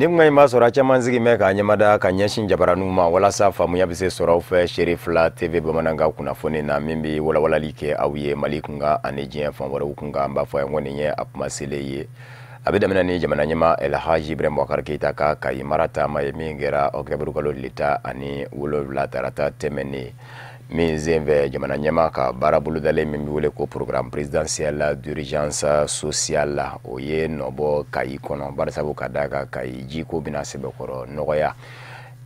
Ni kuma in b'a sɔrɔ a caman sigi bɛ k'a ɲɛmada ka ɲɛsin jabaraninw ma walasa faamuya bɛ se sɔrɔ aw fɛ Seere 2 TV bamanankan kunnafoni na min bɛ walawalali kɛ aw ye Mali kunkan ani diɲɛ fan wɛrɛw kunkan. An b'a fɔ a ye ko nin ye a kuma selen ye. A bɛ daminɛ ni jamana ɲɛmaa El Hadji Ibrahim Boubacar Keita ka Kayi mara taama ye min kɛra octobre kalo tile 17 tarata tɛmɛnen, min senfɛ jamana ɲɛmaa ka baara bolodalen min bɛ wele ko programme présidentiel d'urgence sociale, o ye nɔbɔ Kayi kɔnɔ, barisabu ka d'a kan Kayi jiko bɛna sɛbɛkɔrɔ nɔgɔya.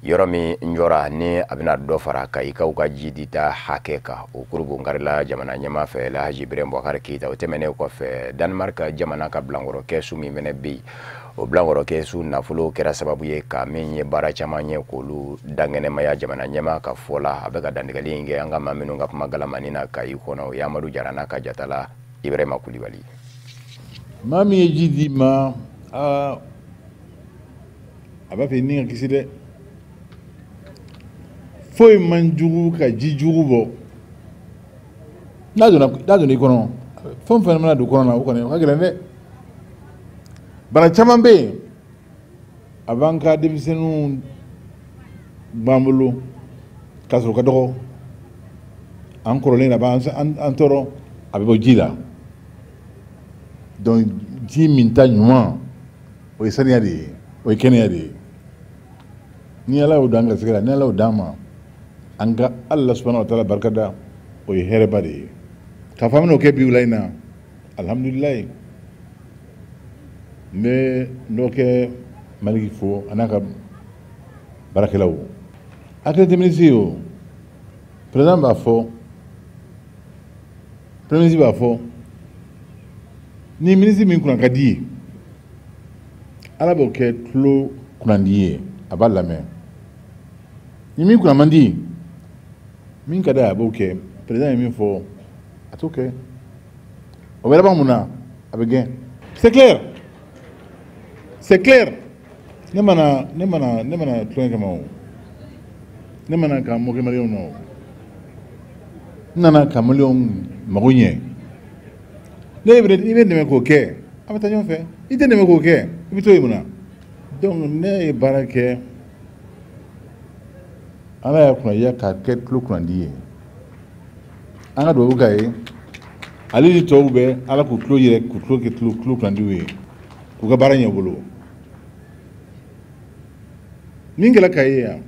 Yɔrɔ min jɔra ni a bɛna dɔ fara Kayikaw ka ji dita hakɛ kan, o kurubonkarila jamana ɲɛmaa fɛ El Hadji Ibrahim Boubacar Keita. O tɛmɛnen kɔfɛ, Danemark jamana ka bilankɔrɔ kɛsu min fana bɛ yen, o bilankɔrɔ kɛsu nafolo kɛra sababu ye ka min ye baara caman ye k'olu dankɛnɛmaya jamana ɲɛmaa ka fɔ la. A bɛ ka dantigɛli in kɛ an ka maa minnu ka kuma galamani na Kayi kɔnɔ, o ye Amadu Jara n'a ka jatala Ibrahima Kulibali. Maa min ye ji d'i ma, aa, a b'a fɛ i ni ka kisi dɛ. Foyi man jugu ka ji jugu bɔ. N'a donna i kɔnɔ, fɛn o fɛn mana don kɔnɔ na, o kɔni o ka gɛlɛn dɛ. Bana caman bɛ yen, a b'an ka denmisɛnninw b'an bolo k'a sɔrɔ u ka dɔgɔ. An kɔrɔlen a b'an an tɔɔrɔ, a bɛ bɔ ji la. Donc ji min ta ɲuman, o ye saniya de ye, o ye kɛnɛya de ye. Ni Ala y'o d'an garisɛgɛ la, ni Ala y'o d'an ma, an ka Ala subahana wa taala barika da, o ye hɛrɛba de ye. K'a fɔ an bɛn'o kɛ bi wula in na, alihamudulilayi. N bɛ dɔ kɛ Maliki fo a n'a ka baarakɛlaw. Hakili minisiri o, président b'a fɔ, premier ministre b'a fɔ, ni minisiri min kunna ka di ye, Ala b'o kɛ tulo kunnandi ye, a b'a lamɛn. Ni min kunna man di, min ka d'a ye, a b'o kɛ. Président ye min fɔ, a t'o kɛ. O bɛ laban mun na? A bɛ gɛn. C'est clair, c'est clair. Ne mana tulonkɛ kama o, ne mana ka mɔkɛ maliyɛnw na o, n nana ka maliyɛnw mago ɲɛ. Ne bɛ i bɛ dɛmɛ k'o kɛ, an bɛ taa ɲɔgɔn fɛ. I tɛ dɛmɛ k'o kɛ, i bɛ to yen mun na? Donc ne ye baara kɛ, Ala y'a kunnadiya k'a kɛ tulo kunnandi ye. An ka dugawu k'a ye, ale ni tɔw bɛ, Ala k'u tulo yɛrɛ, k'u tulo kɛ tulo kunnandiw ye, k'u ka baara ɲɛ u bolo. Min kɛra Kayi yan,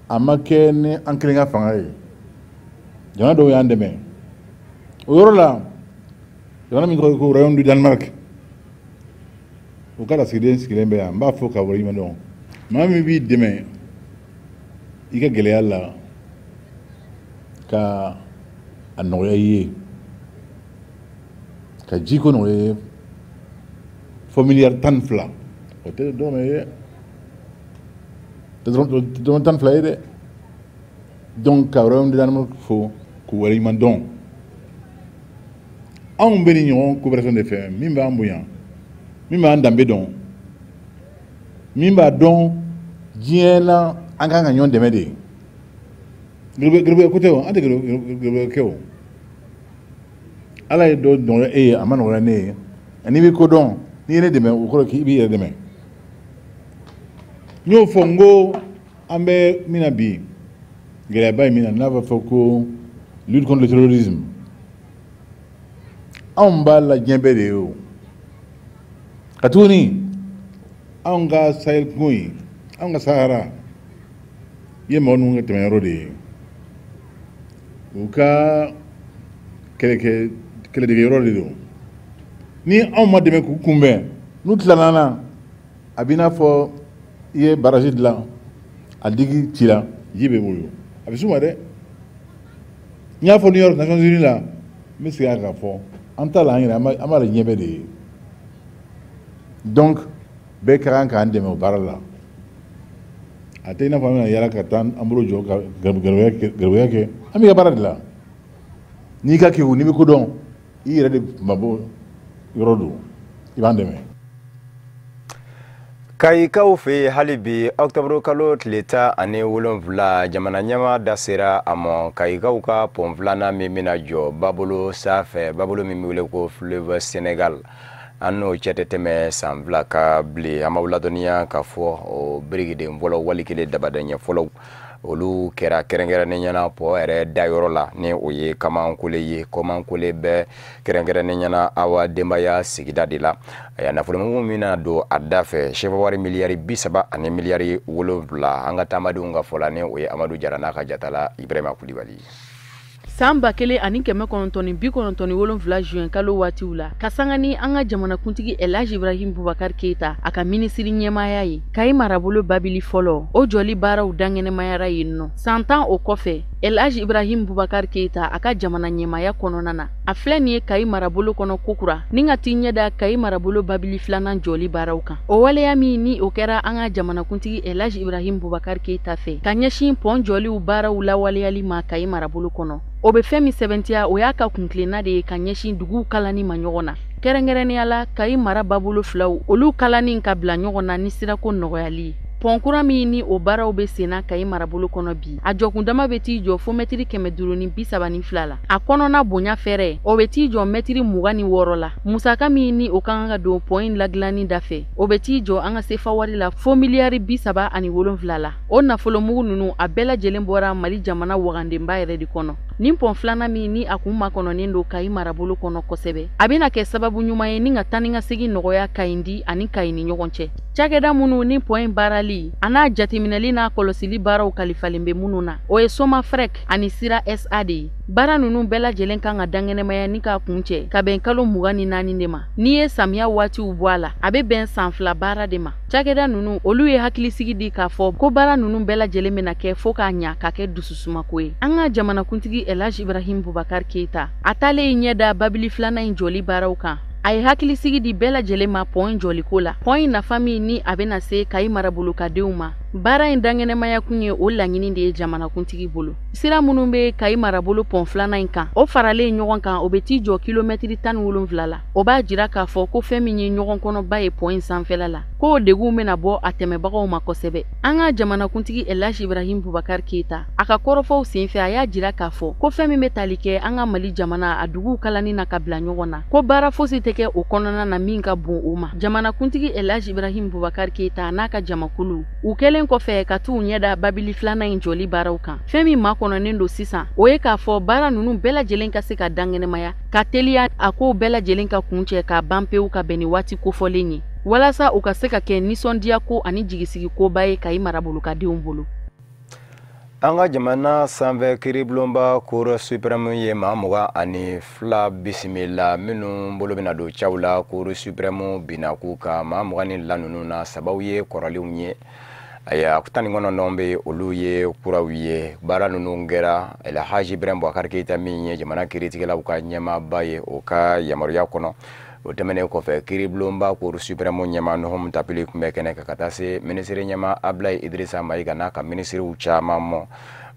a ma kɛ ni an kelen ka fanga ye. Jamana dɔw y'an dɛmɛ o yɔrɔ la. Jamana min tɔgɔ ye ko Royaume du Danemark, u ka lasigiden sigilen bɛ yan, n b'a fɔ ka waleɲuman dɔn. Maa min b'i dɛmɛ i ka gɛlɛya la ka a nɔgɔya i ye, ka jiko nɔgɔya i ye fo miliyari 12, o tɛ dɔrɔmɛ ye dɛ, dɔrɔmɛ 12 ye dɛ. Donc ka Royaume du Danemark fo k'u waleɲuman dɔn. Anw bɛ ni ɲɔgɔn coopération de fɛ, min b'an bonya, min b'an danbe dɔn, min b'a dɔn diɲɛ na an kan ka ɲɔgɔn dɛmɛ de. Garibuya ko tɛ o, an tɛ garibuya kɛ o. Ala ye dɔ nɔgɔya e ye, a ma nɔgɔya ne ye. N'i bɛ ko dɔn, n'i ye ne dɛmɛ, o kɔrɔ k'i b'i yɛrɛ dɛmɛ. N y'o fɔ n ko an bɛ min na bi, gɛlɛyaba ye min na, n'a b'a fɔ ko lutte contre le terrorisme, anw b'a la diɲɛ bɛɛ de ye o. Ka tuguni anw ka Sahel kungo in, anw ka Sahara ye mɔgɔ ninnu ka tɛmɛyɔrɔ de ye, u ka kɛlɛkɛ kɛlɛdegeyɔrɔ de don. Ni anw ma dɛmɛ k'u kunbɛn, n'u tilala an na, a b'i n'a fɔ i ye barrage dilan, a digi cira, ji bɛ woyo, a bɛ s'u ma dɛ. N y'a fɔ New York, Nations Unies la, n bɛ segin a kan k'a fɔ, an t'a la an yɛrɛ, an b'a la diɲɛ bɛɛ de ye. Donc bɛɛ ka kan k'an dɛmɛ o baara la. A tɛ i n'a fɔ an bɛna yala ka taa an bolo jɔ ka garibuya kɛ. An b'i ka baara de la. N'i ka kegu, n'i bɛ ko dɔn, i yɛrɛ de mabɔ yɔrɔ don, i b'an dɛmɛ. Kayikaw fɛ yen hali bi, octobre kalo tile 17, jamana ɲɛmaa da sera a ma, Kayikaw ka pɔn filanan min bɛna jɔ babolo sanfɛ, babolo min bɛ wele ko fleuve Sénégal. An n'o cɛ tɛ tɛmɛ san 2 ka bilen. An b'aw ladɔnniya k'a fɔ o birikiden fɔlɔ wali kelen dabaden fɔlɔw olu kɛra kɛrɛnkɛrɛnnenya la pɔn yɛrɛ dayɔrɔ la, ni o ye Kamankole ye. Kamankole bɛ kɛrɛnkɛrɛnnenya la Awa Denbaya sigida de la. Aya, nafolomugu min na don a da fɛ, sefa wari miliyari 30 ani miliyari 7, an ka taamadenw ka fɔ la, ni o ye Amadu Jara n'a ka jatala Ibrahima Kulibali. San 1997 juin kalo waatiw la, ka sanga ni an ka jamanakuntigi Elhaji Ibrahim Boubacar Keita a ka minisiri ɲɛmaaya ye, Kayi marabolo babili fɔlɔ o jɔli baaraw dankɛnɛmayara yen nɔ. San 10 o kɔfɛ, Elhaji Ibrahim Boubacar Keita a ka jamana ɲɛmaaya kɔnɔna na, a filɛ nin ye Kayi marabolo kɔnɔ kokura ni ka t'i ɲɛ da Kayi marabolo babili filanan jɔli baaraw kan. O waleya min ni o kɛra an ka jamanakuntigi Elhaji Ibrahim Boubacar Keita fɛ ka ɲɛsin pɔn jɔliw baaraw lawaleyali ma Kayi marabolo kɔnɔ, o bɛ fɛn min sɛbɛntiya, o y'a ka kuntilenna de ye ka ɲɛsin duguw kalani ma ɲɔgɔn na, kɛrɛnkɛrɛnnenya la Kayi mara babolo filaw, olu kalani ka bila ɲɔgɔn na ni sirako nɔgɔyali ye. Pɔn kura min ni o baaraw bɛ senna Kayi marabolo kɔnɔ bi, a jɔkundama bɛ t'i jɔ fo mɛtiri 532 la. A kɔnɔna bonya fɛrɛ, o bɛ t'i jɔ mɛtiri 26 la. Musaka min ni o ka kan ka don pɔn in ladilanni da fɛ, o bɛ t'i jɔ an ka sefa wari la fo miliyari 37 la. O nafolomugu ninnu, a bɛɛ lajɛlen bɔra Mali jamana wagandenba yɛrɛ de kɔnɔ. Nin pɔn filanan min ni a kun makɔnɔnen don Kayi marabolo kɔnɔ kosɛbɛ, a bɛna kɛ sababu ɲuman ye ni ka taa ni ka segin nɔgɔya Kayindi ani Kayi ni ɲɔgɔn cɛ. Cakɛda minnu ni pɔn in baarali a n'a jateminɛli n'a kɔlɔsili baaraw kalifalen bɛ minnu na, o ye Somafrec ani Sira SA de ye. Baara ninnu bɛɛ lajɛlen kan ka dankɛnɛmaya ni k'a kun cɛ ka bɛn kalo 24 de ma. N'i ye samiya waatiw bɔ a la, a bɛ bɛn san 2 baara de ma. Cakɛda ninnu, olu ye hakilisigi di k'a fɔ ko baara ninnu bɛɛ lajɛlen bɛna kɛ fo k'a ɲa ka kɛ dususumako ye. An ka jamanakuntigi Elhaji Ibrahim Boubacar Keita a taalen ɲɛ da babili filanan in jɔli baaraw kan, a ye hakilisigi di bɛɛ lajɛlen ma pɔn in jɔliko la. Pɔn in nafa min ni a bɛna se Kayi marabolokadenw ma, baara in dankɛnɛmaya kun ye o laɲini de ye jamanakuntigi bolo. Sira minnu bɛ Kayi marabolo pɔn filanan in kan, o faralen ɲɔgɔn kan, o bɛ t'i jɔ kilomɛtiri 17 la. O b'a jira k'a fɔ ko fɛn min ye ɲɔgɔn kɔnɔba ye pɔn in sanfɛla la, k'o degun bɛna bɔ a tɛmɛbagaw ma kosɛbɛ. An ka jamanakuntigi Elhaji Ibrahim Boubacar Keita a ka kɔrɔfɔw senfɛ, a y'a jira k'a fɔ ko fɛn min bɛ tali kɛ an ka Mali jamana a duguw kalani na ka bila ɲɔgɔn na, ko baara fosi tɛ kɛ o kɔnɔna na min ka bon o ma. Jamanakuntigi Elhaji Ibrahim Boubacar Keita n'a ka jamakulu, u kɛlen kɔfɛ ka t'u ɲɛ da babili filanan in jɔli baaraw kan, fɛn min makɔnɔnen don sisan, o ye k'a fɔ baara ninnu bɛɛ lajɛlen ka se ka dankɛnɛmaya ka teliya, a kow bɛɛ lajɛlen ka kuncɛ k'a ban pewu ka bɛn ni waati kofɔlen ye, walasa u ka se ka kɛ nisɔndiya ko ani jigisigi koba ye Kayi marabolokadenw bolo. An ka jamana sanfɛ kiiribulonba Cour suprême ye maa 22 bisimila minnu bolo bɛna don caw la. Cour suprême binna k'u ka maa 22 ninnu na, sabaw ye kɔrɔlenw ye, aya, 19 bɛ, olu ye kuraw ye. Baara ninnu kɛra Elhaji Ibrahim Boubacar Keita min ye jamana kiiritigɛlaw ka ɲɛmaaba ye, o ka yamaruya kɔnɔ. O tɛmɛnen kɔfɛ, kiiribulonba Cour suprême ɲɛmaa Nuhum Tapili tun bɛ kɛnɛ kan, ka taa se minisiri ɲɛmaa Ablaye Idrissa Mayiga n'a ka minisiriw caman mɔ.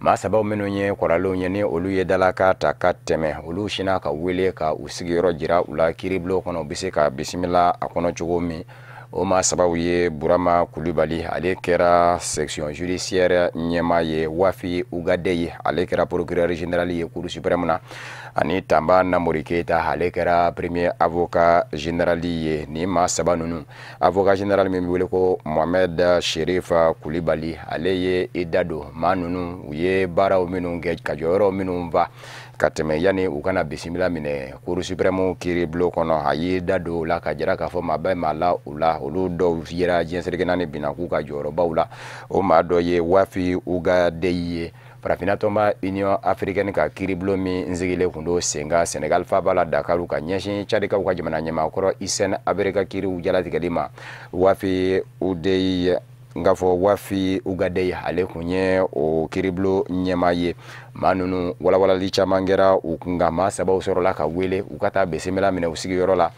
Maa sabaw minnu ye kɔrɔlenw ye, ni olu ye dalaka ta ka tɛmɛ, olu sinna ka wele ka u sigiyɔrɔ jira u la kiiribulon kɔnɔ, u bɛ se ka bisimila a kɔnɔ cogo min. O maa sabaw ye Burama Kulibali, ale kɛra section judiciaire ɲɛmaa ye, Wafi Ugadeyi, ale kɛra procureur général ye Cour suprême na, ani Tamba Namori Keita, ale kɛra premier avocat général ye. Nin maa saba ninnu, avocat général min bɛ wele ko Mohamed Sherif Kulibali, ale ye i da don maa ninnu u ye baaraw minnu kɛ ka jɔyɔrɔ minnu fa ka tɛmɛ yanni u kana bisimila minɛ Cour suprême kiiribulon kɔnɔ. A y'i da don o la ka jira k'a fɔ maa bɛɛ maa la u la, olu dɔw yera diɲɛ seleke naani binna k'u ka jɔyɔrɔbaw la. O maa dɔ ye Wafi Ugadeyi ye, farafinna tɔnba Union africaine ka kiiribulon min sigilen kun don sen kan Senegal faaba la Dakaru ka ɲɛsin Cadikaw ka jamana ɲɛmaakɔrɔ Hissène Habré ka kiiriw jalatigɛli ma. Wafi Udeyi, n k'a fɔ Wafi Ugadeyi, ale kun ye o kiiribulon ɲɛmaa ye. Maa ninnu, walawalali caman kɛra u kun kan. Maa sabaw sɔrɔla ka wele u ka taa bisimila minɛ u sigiyɔrɔ la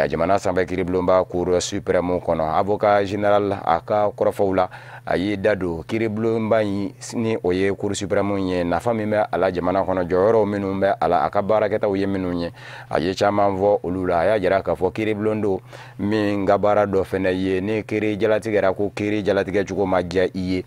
jamana sanfɛ kiiribulonba Cour suprême kɔnɔ. Avocat général a ka kɔrɔfɔw la, a y'i da don kiiribulonba in ni o ye Cour suprême ye, nafa min bɛ a la jamana kɔnɔ, jɔyɔrɔ minnu bɛ a la, a ka baarakɛtaw ye minnu ye, a ye caman fɔ olu la. A y'a jira k'a fɔ kiiribulon don min ka baara dɔ fɛnɛ ye ni kiiri jalatigɛra, ko kiiri jalatigɛ cogo ma diya i ye,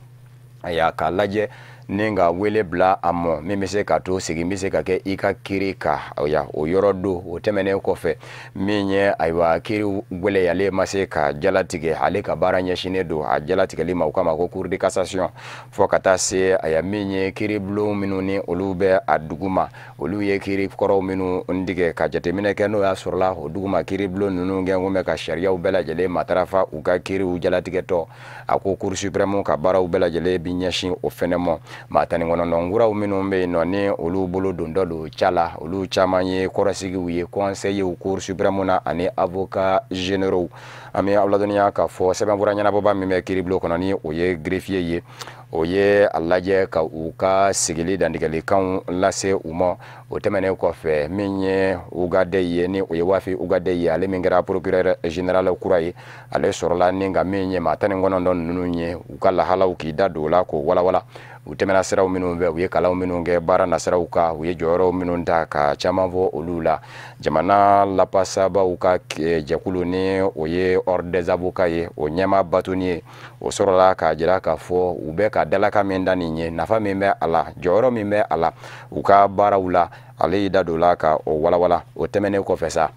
ayiwa, k'a lajɛ. ni ka wele bila a mɔ min bɛ se ka to segin bɛ se ka kɛ i ka kiiri kan o yɔrɔ don. O tɛmɛnen kɔfɛ, min ye ayiwa kiiri gwɛlɛyalen ma se ka jalatigɛ, ale ka baara ɲɛsinnen don a jalatigɛli ma, o kama ko cour de cassation, fɔ ka taa se aya min ye kiiribulon minnu ni olu bɛ a duguma, olu ye kiiri kɔrɔw minnu tigɛ ka jateminɛ kɛ, n'o y'a sɔrɔla o duguma kiiribulon ninnu kɛ kun bɛ ka sariyaw bɛɛ lajɛlen matarafa u ka kiiriw jalatigɛtɔ. A ko cour suprême ka baaraw bɛɛ lajɛlen bi ɲɛsin o fɛnɛ mɔ. Maa 19 kuraw minnu bɛ yen nɔ ni olu bolo dontɔ don ca la, olu caman ye kɔrɔsigiw ye, conseillers cour suprême na ani avocats généraux. An bɛ aw ladɔnniya k'a fɔ sɛbɛnfura ɲɛnabɔba min bɛ kiiribulon kɔnɔ, ni o ye greffier ye, o ye a lajɛ ka u ka sigili dantigɛlikanw lase u ma. O tɛmɛnen kɔfɛ, min ye Ugadɛ ye, ni o ye Wafi Ugadɛ ye, ale min kɛra procureur général kura ye, ale sɔrɔla ni ka min ye maa 19 ninnu ye, u ka lahalaw k'i da don o la k'o walawala, u tɛmɛna siraw minnu fɛ, u ye kalanw minnu kɛ baara nasiraw kan, u ye jɔyɔrɔw minnu ta, ka caman fɔ olu la. Jamana lapasabaw ka jɛkulu, ni o ye ordre des avocats ye, o ɲɛmaa bâtonnier, o sɔrɔla k'a jira k'a fɔ u bɛ ka dalaka min da nin ye, nafa min bɛ a la, jɔyɔrɔ min bɛ a la u ka baaraw la, ale y'i da don o la ka o walawala. O tɛmɛnen kɔfɛ sa,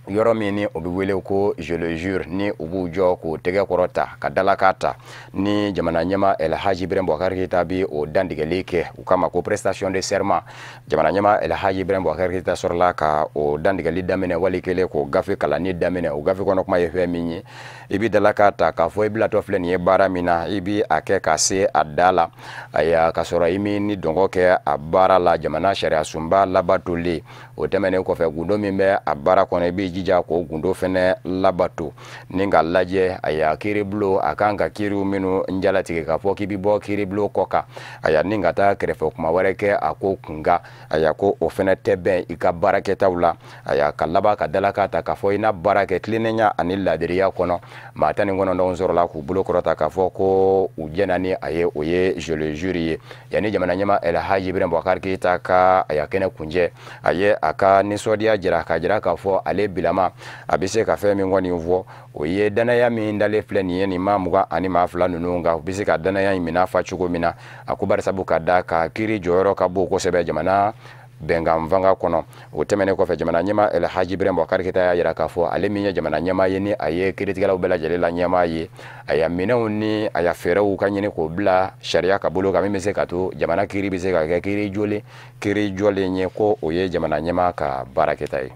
yɔrɔ min ni o bɛ wele ko je le jure, ni u b'u jɔ k'o tɛgɛ kɔrɔ ta ka dalaka ta, ni jamana ɲɛma El Hadji Ibrahim Boubacar Keïta bi o dantigɛli kɛ, u kama ko prestation de serment, jamana ɲɛma El Hadji Ibrahim Boubacar Keïta sɔrɔla ka o dantigɛli daminɛ wali kelen k'o gafe kalanni daminɛ. O gafe kɔnɔ kuma ye fɛn min ye, i bi dalaka ta k'a fɔ i bilatɔ filɛ nin ye baara min na, i bi a kɛ ka se a da la, ayiwa, ka sɔrɔ i min ni dɔngɔ kɛ a baara la, jamana sariya sunba labatolen. O tɛmɛnen kɔfɛ, gundo min bɛ a baara kɔnɔ, i b'i jija k'o gundo fɛnɛ labato, ni ka lajɛ ayiwa kiiribulon a kan ka kiiriw minnu jalatigɛ, k'a fɔ k'i bɛ bɔ kiiribulon kɔ kan, ayiwa, ni ka taa kɛrɛfɛ kuma wɛrɛ kɛ a ko kunkan, ayiwa, ko o fɛnɛ tɛ bɛn i ka baarakɛtaw la. Ayiwa, ka laban ka dalaka ta k'a fɔ i na baara kɛ tilennenya ani laadiriya kɔnɔ. Maa 19 sɔrɔla k'u bolo kɔrɔta k'a fɔ ko u jɛna ni a ye, o ye je le jure ye. Yanni jamana ɲɛma El Hadji Ibrahim Boubacar Keïta ka a kɛnɛ kuncɛ, a ye a ka nisɔndiya jira k'a jira k'a fɔ ale bilama a bɛ se ka fɛn min kɔni fɔ, o ye danaya min dalen filɛ nin ye nin maa 22 ninnu kan, u bɛ se ka danaya in minɛ fa cogo min na. A ko barisabu ka da ka kiiri jɔyɔrɔ ka bon kosɛbɛ jamana bɛnkan fanga kɔnɔ. O tɛmɛnen kɔfɛ, jamana ɲɛma El Hadji Ibrahim Boubacar Keïta y'a jira k'a fɔ ale min ye jamana ɲɛmaa ye, ni a ye kiiritigɛlaw bɛɛ lajɛlen la ɲɛmaa ye, a y'a minɛnw ni a y'a fɛɛrɛw ka ɲini k'o bila sariya ka bolo kan, min bɛ se ka to jamana kiiri bɛ se ka kɛ kiiri jɔlen, kiiri jɔlen ye, ko o ye jamana ɲɛmaa ka baarakɛta ye.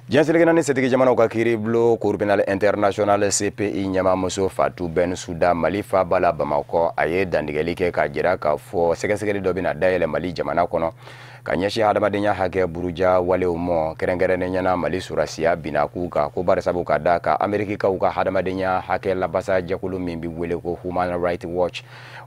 Diɲɛ seleke naani setigi jamanaw ka kiiribulon Cour pénale internationale CPI ɲɛmaamuso Fatou Bensouda, Mali faaba la Bamakɔ, a ye dantigɛli kɛ k'a jira k'a fɔ sɛgɛsɛgɛli dɔ bɛna dayɛlɛ Mali jamana kɔnɔ ka ɲɛsin hadamadenya hakɛ buruja walew mɔ, kɛrɛnkɛrɛnnenya na Mali surasiya binna k'u kan, ko barisabu ka da kan Amerikikaw ka hadamadenya hakɛ labasa jɛkulu min bɛ wele ko Human Rights Watch,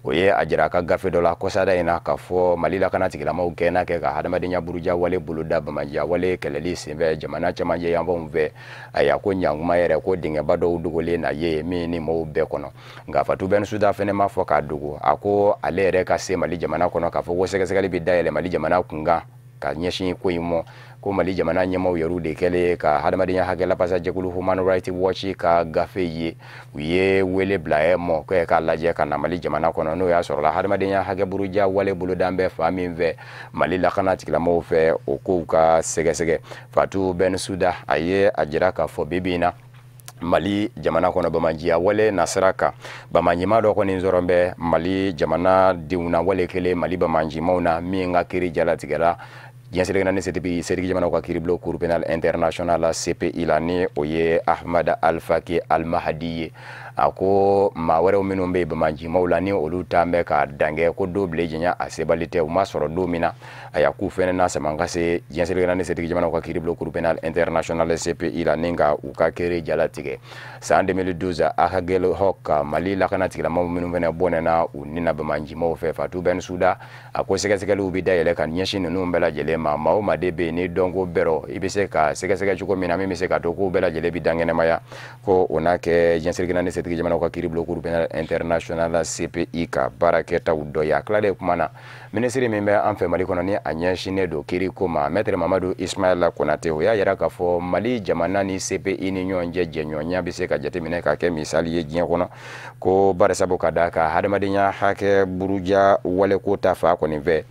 o ye a jira a ka gafe dɔ la kɔsada in na k'a fɔ Mali lakana tigilamaw gɛnna kɛ ka hadamadenya buruja wale boloda bamajiya wale kɛlɛli senfɛ jamana camancɛ yanfanw fɛ. Ayiwa, ko ɲankuma yɛrɛ, ko dingɛba dɔw dogolen na ye min ni mɔgɔw bɛɛ kɔnɔ. Nka Fatou Bensouda fɛnɛ ma fɔ k'a dogo, a ko ale yɛrɛ ka se Mali jamana kɔnɔ k'a fɔ ko sɛgɛsɛgɛli bɛ dayɛlɛ Mali jamana kunkan ka ɲɛsin ko in mɔ, ko Mali jamana ɲɛmaaw yɛrɛw de kɛlen ka hadamadenya hakɛ lapasa jɛkulu Human Rights Watch ka gafe ye, u ye wele bila ɛ mɔ ko k'a lajɛ ka na Mali jamana kɔnɔ, n'o y'a sɔrɔla hadamadenya hakɛ buruja wale bolodan bɛ fan min fɛ Mali lakana tigilamɔgɔw fɛ, o kow ka sɛgɛsɛgɛ. Fatou Bensouda a ye a jira k'a fɔ bi bi in na Mali jamana kɔnɔ, bamajiya wale nasira kan, bamanjima dɔ kɔni sɔrɔ bɛ Mali jamana denw na, wale kelen Mali bamanjimaw na min ka kiiri jalatigɛla diɲɛ seleke naani setigi jamanaw ka kiiribulon Cour pénale internationale CPI la, ni o ye Ahmad Al-Faqi Al-Mahdi ye. A ko maa wɛrɛw minnu bɛ yen bamanjimaw la, ni olu ta bɛ ka dankɛ, ko don bilen jɛnya a sebali tɛ, u ma sɔrɔ don min na, a k'u fɛnɛ na sama ka se diɲɛ seleke naani setigi jamanaw ka kiiribulon Cour pénale internationale CPI la, ni ka u ka kiiri jalatigɛ. San 2012 Aguelhok, Mali lakana tigilamaw minnu fɛnɛ bɔnɛna u ni na bamanjimaw fɛ, Fatou Bensouda a ko sɛgɛsɛgɛliw bɛ dayɛlɛ ka ɲɛsin ninnu bɛɛ lajɛlen ma. Maa o maa de bɛ yen ni dɔnko bɛrɔ, i bɛ se ka sɛgɛsɛgɛ cogo min na min bɛ se ka to k'o bɛɛ lajɛlen bɛ dankɛnɛmaya, ko o n'a kɛ diɲɛ seleke naani setigi setigi jamanaw ka kiiribulon Cour pénale internationale CPI ka baarakɛtaw dɔ ye. A tilalen kuma na, minisiri min bɛ an fɛ Mali kɔnɔ ni a ɲɛsinnen don kiiriko ma, Maître Mamadu Ismaël Konate, o y'a yira k'a fɔ Mali jamana ni CPI ni ɲɔgɔn cɛ jɛɲɔgɔnya bɛ se ka jateminɛ ka kɛ misali ye diɲɛ kɔnɔ, ko barisabu ka d'a kan hadamadenya hakɛ buruja waleko ta fa kɔni fɛ,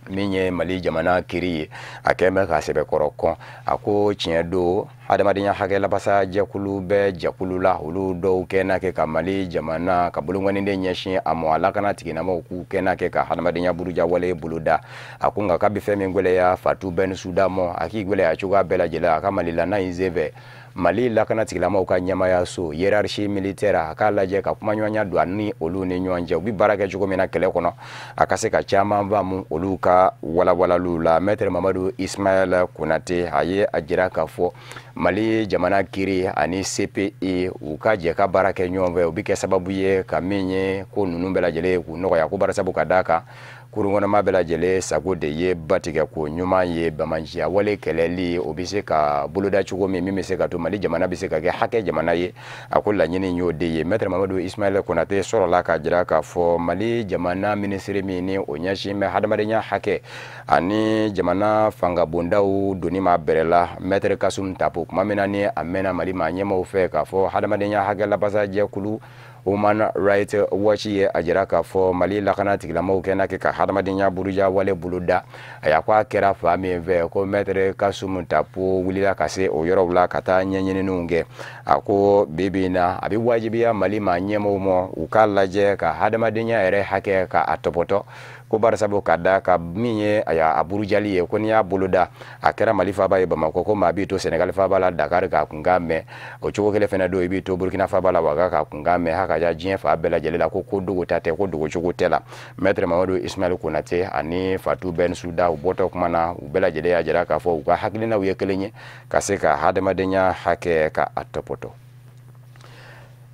min ye Mali jamana kiiri ye, a kɛn bɛ ka sɛbɛkɔrɔ kɔn. A ko tiɲɛ don, hadamadenya hakɛ labasa jɛkulu bɛ jɛkulu la, olu dɔw kɛ n'a kɛ ka Mali jamana ka bolonkɔniden ɲɛsin a mɔ a lakana tigilamɔgɔw k'u kɛ n'a kɛ ka hadamadenya buruja wale boloda. A ko nka k'a bɛ fɛn min gwɛlɛya Fatou Bensouda mɔ, a k'i gwɛlɛya cogoya bɛɛ lajɛlen a ka Mali la n'a in senfɛ Mali lakana tigilamɔgɔw ka ɲɛmayaso hiérarchie militaire, a k'a lajɛ ka kumaɲɔgɔnya don a ni olu ni ɲɔgɔn cɛ, u bɛ baara kɛ cogo min na kɛlɛ kɔnɔ, a ka se ka caman faamu olu ka walawalaliw la. Maître Mamadu Ismaël Konate, a ye a jira k'a fɔ Mali jamana kiiri ani CPI u ka jɛ ka baara kɛ ɲɔgɔn fɛ, o bɛ kɛ sababu ye ka min ye ko ninnu bɛɛ lajɛlen k'u nɔgɔya, ko barisabu ka d'a kan kurunkɔnɔma bɛɛ lajɛlen sago de ye batigɛ ko ɲuman ye. Bamanciya wale kɛlɛli, o bɛ se ka boloda cogo min bɛ se ka to Mali jamana bɛ se ka kɛ hakɛ jamana ye, a ko laɲini y'o de ye. Maître Mamadu Ismaël Konate sɔrɔla k'a jira k'a fɔ Mali jamana minisiri min ni o ɲɛsin bɛ hadamadenya hakɛ ani jamana fangabondaw donni ma bɛrɛ la, Maître Kassoum Tapo, kuma min na ni a mɛnna Mali maa ɲɛmaaw fɛ k'a fɔ hadamadenya hakɛ labasa jɛkulu Human Rights Watch ye a jira k'a fɔ Mali lakana tigilamɔgɔw kɛ n'a kɛ ka hadamadenya buruja wale boloda, a y'a ko a kɛra fa min fɛ, ko Maître Kassoum Tapo wulila ka se o yɔrɔw la ka taa ɲɛɲininiw kɛ. A ko bi bi in na, a bɛ wajibiya Mali maa ɲɛmaaw ma u k'a lajɛ ka hadamadenya yɛrɛ hakɛ ka a tɔpɔtɔ, ko barisabu ka da ka min ye a burujali ye, ko n'i y'a boloda a kɛra Mali faaba ye Bamakɔ, ko maa b'i to Senegal faaba la Dakar k'a kunkan mɛn, o cogo kelen fana don i b'i to Burkina faaba la Ouaga k'a kunkan mɛn, haka ja diɲɛ fan bɛɛ lajɛlen la, ko ko dogo ta tɛ, ko dogo cogo tɛ la. Maître Mamadu Ismaël Konate ani Fatou Bensouda, u bɔtɔ kuma na, u bɛɛ lajɛlen y'a jira k'a fɔ u ka hakilinaw ye kelen ye ka se ka hadamadenya hakɛ ka a tɔpɔtɔ.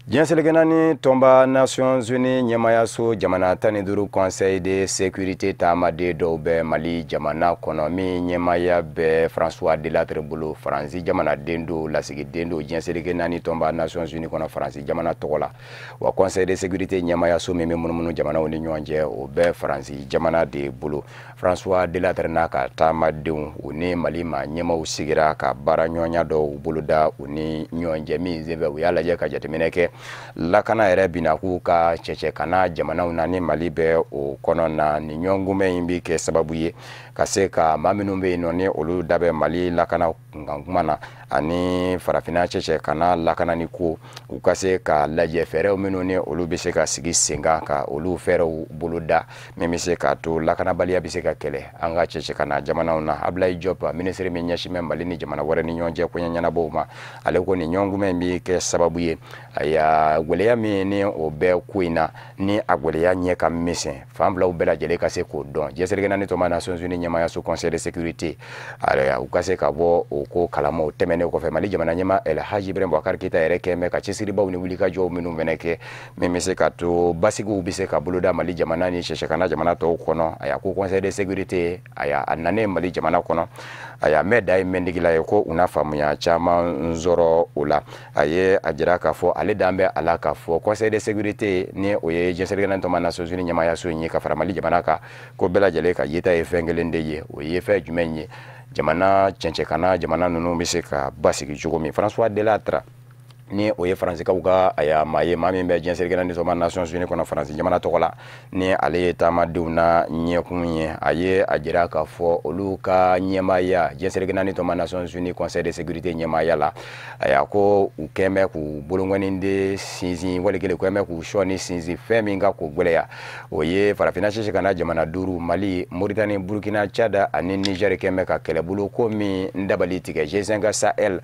Diɲɛ seleke naani tɔnba Nations Unies ɲɛmayaso jamana 15 Conseil de sécurité taamaden dɔw bɛ Mali jamana kɔnɔ, min ɲɛmaya bɛ François Delattre bolo, Faransi jamanaden don, lasigiden don diɲɛ seleke naani tɔnba Nations Unies kɔnɔ Faransi jamana tɔgɔ la. Wa Conseil de sécurité ɲɛmayaso min bɛ munumunu jamanaw ni ɲɔgɔn cɛ, o bɛ Faransi jamana de bolo. François Delattre n'a ka taamadenw, u ni Mali maa ɲɛmaw sigira ka baara ɲɔgɔnya dɔw boloda u ni ɲɔgɔn cɛ, min senfɛ u y'a lajɛ ka jateminɛ kɛ lakana yɛrɛ bina k'u ka cɛcɛ kana jamanaw na ni Mali bɛ o kɔnɔ na. Nin ɲɔgɔnkunbɛn in bɛ kɛ sababu ye ka se ka maa minnu bɛ yen nɔ ni olu da bɛ Mali lakana kunkan kuma na ani farafinna cɛcɛ kana lakana ni ko, u ka se ka lajɛ fɛɛrɛw minnu ni olu bɛ se ka sigi sen kan ka olu fɛɛrɛw boloda, min bɛ se k'a to lakanabaliya bɛ se ka kɛlɛ an ka cɛcɛ kana jamanaw na. Abdoulaye Diop, minisiri min ɲɛsin bɛ Mali ni jamana wɛrɛ ni ɲɔgɔn cɛ koɲɛ ɲɛnabɔw ma, ale ko nin ɲɔgɔnkunbɛn in bɛ kɛ sababu ye ayiwa gwɛlɛya min ni o bɛ ko in na, ni a gwɛlɛya ɲɛ ka misɛn, fan filaw bɛɛ lajɛlen ka se k'o dɔn. Diɲɛ seleke naani tɔnba Nations Unies ɲɛmayaso Conseil de sécurité, u ka se ka bɔ o ko kalamaw. Tɛmɛnen kɔfɛ, Mali jamana ɲɛmaa El Hadji Ibrahim Boubacar Keïta yɛrɛ kɛn bɛ ka cɛsiribaw ni wulikajɔw minnu fɛnɛ kɛ, min bɛ se ka to basigiw bɛ se ka boloda Mali jamana ni sɛsɛkana jamana tɔw kɔnɔ. A y'a ko Conseil de sécurité a nanen Mali jamana kɔnɔ, a y'a mɛn da ye mɛndigila ye, ko u na faamuya caman sɔrɔ o la. A ye a jira k'a fɔ ale dan bɛ a la k'a fɔ Conseil de sécurité ni o ye diɲɛ seleke naani tɔnba Nations Unies ɲɛmayaso in ye ka fara Mali jamana kan, ko bɛɛ lajɛlen ka yeta ye fɛn kelen de ye. O ye fɛn jumɛn ye? Jamana cɛncɛkana jamana ninnu bɛ se ka basigi cogo min. François Delattre ni o ye Faransikaw ka aya maa ye, maa min bɛ diɲɛ seleke naani tɔnba Nations Unies kɔnɔ Faransi jamana tɔgɔ la, ni ale ye taamadenw na ɲɛkun ye, a ye a jira k'a fɔ olu ka ɲɛmaaya diɲɛ seleke naani tɔnba Nations Unies Conseil de sécurité ɲɛmaaya la, a ko u kɛn bɛ k'u bolonkɔni de sinsin, wali kelen kɛn bɛ k'u sɔɔni sinsin fɛn min ka k'o gwɛlɛya, o ye farafinna sisi ka na jamana 5, Mali, Mauritanie, Burkina, Tchad ani Niger, kɛn bɛ ka kɛlɛbolo ko min dabali tigɛ G5 Sahel.